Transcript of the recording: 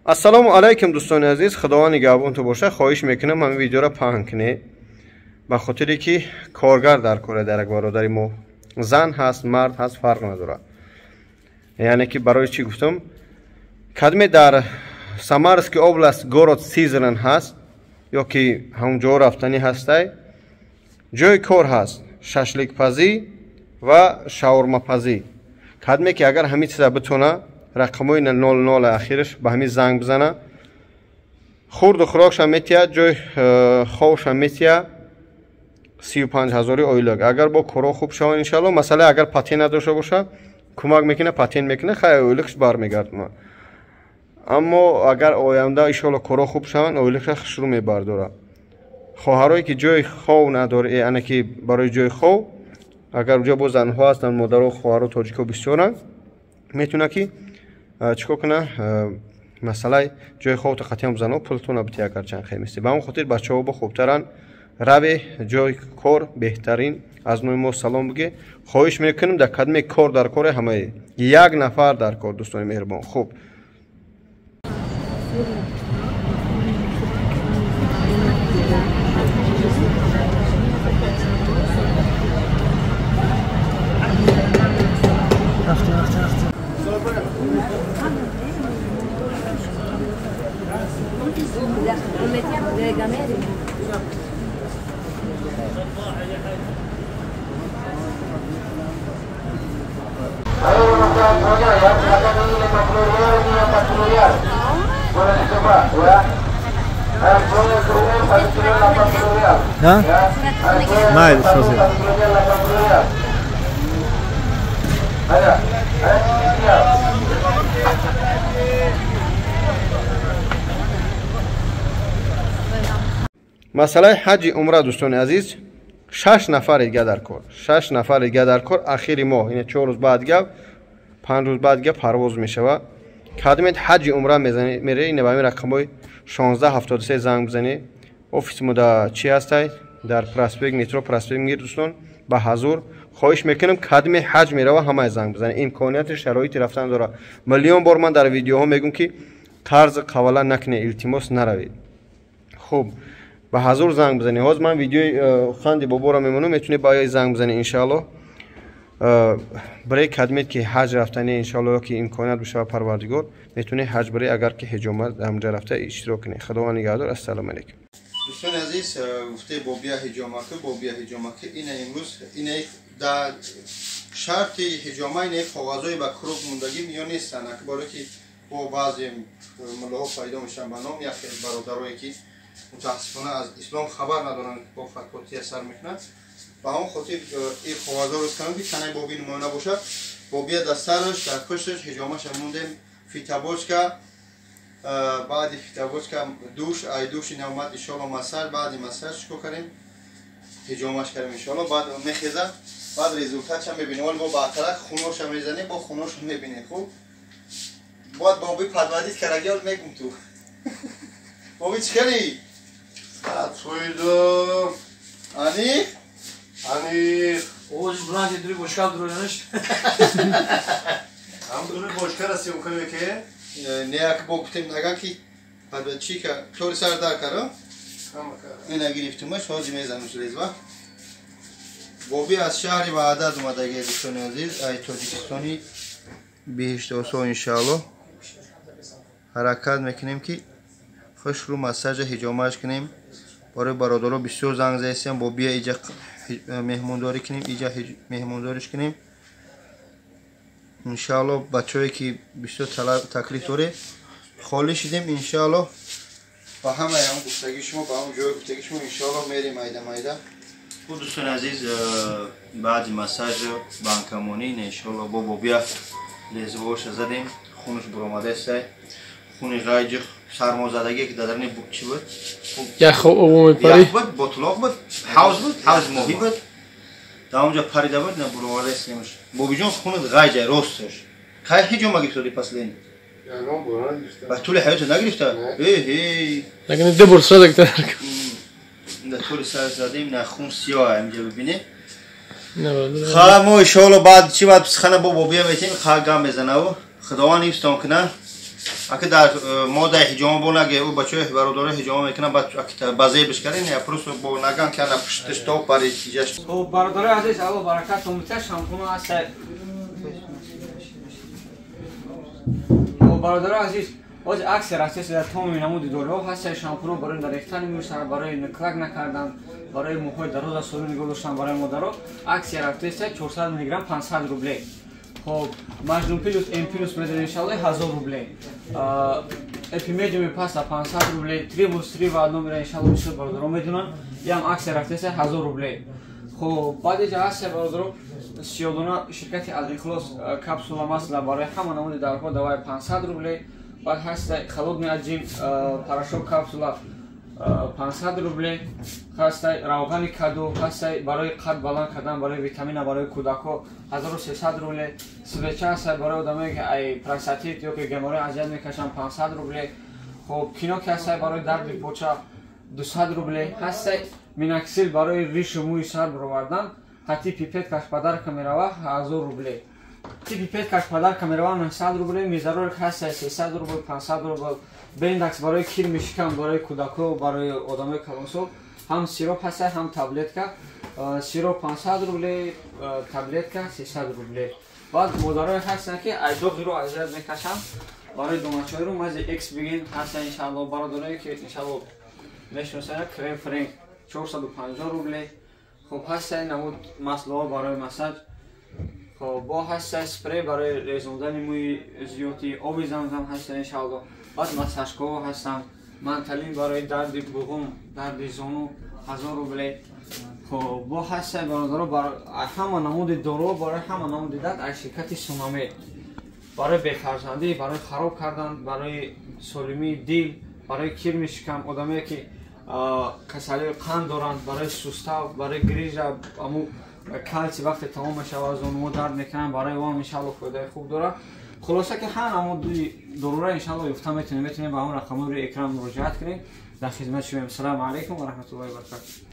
Ассалому алайкум дӯстони азиз, Худованд нигаҳбонтон бошад. Хоҳиш мекунам ҳамин видеоро паҳн кунед, ба хотире ки коргар дар кора дар як бародари мо зан ҳаст, мард ҳаст, фарқ надорад. Яъне ки барои чӣ гуфтам, кадме дар Самарский область город Сизран ҳаст ё ки ҳамон ҷо рафтанӣ ҳастай, ҷои кор ҳаст, шашликпазӣ ва шаурмапазӣ. Кадме ки агар ҳамин чиза битона, рақамҳои 00 ахираш ба ҳамин занг бизана, хурду хӯрокшам метиҳад, ҷои хобшам метиҳад, 35 ҳазори ойлик. Агар бо коро хуб шаванд иншалло, масъала агар патент надошта бошад, кӯмак мекунад, патент мекунад, хай ойликш бармегардонад. Аммо агар оянда иншалло коро хуб шаванд, ойликша шурӯъ мебардорад. Хоҳарое ки ҷои хов надорад, яъне ки барои ҷои хов, агар ҷо бо занҳо ҳастанд, модаро, хоҳаро, тоҷико бисёранд, метавонад ки чикор кунад, масъалаи ҷои ховто қатъиян бизанад, пултона бития агар чанд хел мести. Ба ҳамон хотир бачаҳо бо хубтаранд, раве ҷои кор беҳтарин. Аз номи мо салом биге. Хоҳиш мекунем дар кадме кор дар коре ҳамаи як нафар дар кор, дӯстони меҳрубон. Хуб, Майли созӣ. Масъалаи ҳаҷи умра, дӯстони азиз, 6 нафар дига дар кор, 6 нафар дига дар кор. Ахири моҳ, ина 4 рӯз баъд гап, 5 рӯз баъд гап парвоз мешавад. Кадмед ҳаҷи умра мезанед, мере ина ба ҳамин рақамҳои 1673 занг бизанед. Офиси мо дар чӣ ҳастай? Дар проспект метро проспект Мир, дӯстон, ба ҳазур. Хоҳиш мекунам кадме ҳаҷ мерава ҳамаи занг бизанед. Имконияти шароити рафтан дорад. Миллион бор ман дар видеоҳо мегӯм ки қарзи қавала накунед, илтимос наравед. Хуб, ба ҳазур занг бизанед. Ҳозир ман видеои ханди боборо мемонам, метавонед ба занг бизанед иншааллоҳ. Барои кадмед ки ҳаҷ рафтани иншааллоҳ ё ки имконият бишавад Парвардигор, метавонед ҳаҷ барои агар ки ҳиҷомат ҳамҷа рафта иштирок кунед. Худованд нигаҳдор. Ассалому алайкум. Дӯстони азиз, гуфтаи бобия ҳиҷомаки, бобия ҳиҷомаки ина имрӯз ина дар шарти ҳиҷома ина коғазҳои ба круг мондагӣ миён нестанд, барое ки бо баъзе муллоҳо пайдо мешаванд ба ном як бародарое ки мутаассифона аз ислом хабар надоранд, бо фатвотия сар мекунанд. Ба ҳамон хотир ин коғазҳоро рӯз кардам ки танаи боби нумоя набошад. Бобия дар сараш, дар пушташ ҳиҷомаша мондем, фитабочка, баъди фитабочка душ, ай души навмат иншоалло массаж, баъди массаж чикор кардем, ҳиҷомаш кардем иншоалло. Баъд мехеза, баъд результатша мебинем. Ҳоло бо баъдтарак хуноша мезанем, бо хуноша мебинем. Хуб, бояд боби подводить кардаги, ҳол мегум ту. Боби чӣ хели? Сойдум. Аниқ? Аниқ. Ози бланди дури бошкар дуроянаш. Ҳам дури бошкар аст ёкаве ки? Не, як бо гуфтем наган ки чи ка тори сар дар кара? Ина гирифтумаш, ҳозир мезанам лезва. Боби аз шаҳри Ваҳдат омадаги, дӯстони азиз, ай Тоҷикистони беҳиштосо иншаалло. Ҳаракат мекунем ки хушрӯ массажа ҳиҷомаш кунем. Барои бародаро бисёр занг заистем, бобия иҷа меҳмондорӣ кунем, иҷа меҳмондориш кунем. Иншаалло бачаҳое ки бисёр таклиф доред, холӣ шидем иншаалло. Ба ҳамаи ҳамон гуфтагии шумо, ба ҳамон ҷои гуфтагии шумо иншаалло мерем майда майда. Хуб дӯстони азиз, баъди массажу банкамонӣ иншаалло бо бобия лезвоша задем, хунаш буромадаестай, хуни ғайҷи сармозадагие ки дар даруни чӣ буд? Ях об мепарид? Ях буд, ботлоқ буд, ҳавз буд, ҳавзи моҳӣ буд. Дар онҷо парида буд, на буровардаистемаш. Бобиҷон, хунат ғайҷа росташ. Кай ҳиҷома гирифтоди последний? Ба тӯли ҳаётат нагирифта? Э-ҳей. Лагин ду бор сада гирифта. Дар тӯли сар задем, на хун сиёҳ инҷа бибинед. Ха, мо иншоалло баъд чӣ баъд писхана бо бобия метем, ха гам мезанаву. Худованд ҳифзтон кунад. Аки дар модаи ҳиҷома бо наге ӯ бачаҳои бародарои ҳиҷома мекунанд, баъд ба зебиш карин, я просто бо наган ки ана пушташ то пари ҷаш. Хоб, бародарои азиз, Аллоҳ баракатон битад, шампуно ҳаст. Хоб, бародарои азиз, ҳозир аксия рафтест дар тамоми намуди доруҳо ҳаст. Шампуно барои нарехтани мӯй сар, барои клак накардан, барои мӯҳои дароз солим нигоҳ доштан, барои модаро аксия рафтест 400 мг 500 рубле. Хоб, Маҷнун плюс М плюс медонем иншаллоҳ 1000 рубле. Эпимедиуми паста 500 рубле, Трибус 3 ва номера иншаллоҳ бисёр бародаро медонанд. Ям аксия рафтест 1000 рубле. Хоб, баъд иҷа ҳаст бародаро сиёдона ширкати Ал-Ихлос капсула масла барои ҳама намуди дорухо давай 500 рубле. Баъд ҳаст холодный отжим порошок капсула 500 рубле. Ҳаст равғани каду, ҳаст барои қад баланд кардан, барои витамина, барои кӯдакҳо 1300 рубле. Свеча ҳаст барои одамое ки ай простатит ё ки геморрой азият мекашанд 500 рубле. Хоб, кино ки ҳаст барои дарди поча 200 рубле. Ҳаст миноксил барои ришу мӯи сар баровардан, ҳатти пипеткаш подарка мерава 1000 рубле. Ти пипеткаш подарка мерава 900 рубле. Мизаролик ҳаст 300 рубл, 500 рубл. Бендакс барои кирми шикам, барои кӯдакҳо, барои одамои калонсол ҳам сироп ҳаст, ҳам таблетка. Сироп 500 рубле, таблетка 300 рубле. Баъд модарое ҳастанд ки айдоғиро азият мекашанд, барои доначаҳоро мази экс бигин ҳаст иншааллоҳ. Бародарое ки иншааллоҳ мешиносанд, крем френк 450 рубле. Хоб, ҳаст намуд маслоҳо барои массаж. Хоб, бо ҳаст спрей барои резондани мӯи зиёдӣ, оби замзам ҳаст иншааллоҳ. Баъд массажкаҳо ҳастанд, манталин барои дарди буғум, дарди зону 1000 рубле. Хоб, бо ҳаст бародаро ҳама намуди доруҳо барои ҳама намуди дард аз ширкати Сунамед, барои бефарзандӣ, барои хароб кардан, барои солимии дил, барои кирми шикам, одамое ки касалиҳои қанд доранд, барои сустав, барои грижа, аму калсий вақте тамом мешавад зонуҳо дард мекунанд, барои он иншааллоҳ фоидаи хуб дорад. Хулоса ки ҳар намуди дорура иншааллоҳ ёфта метавонем, метавонем ба ҳамон рақамҳои рӯи экран муроҷиат кунем. Дар хизмати шумоем. Ассалому алайкум ва раҳматуллоҳи ва баракатуҳ.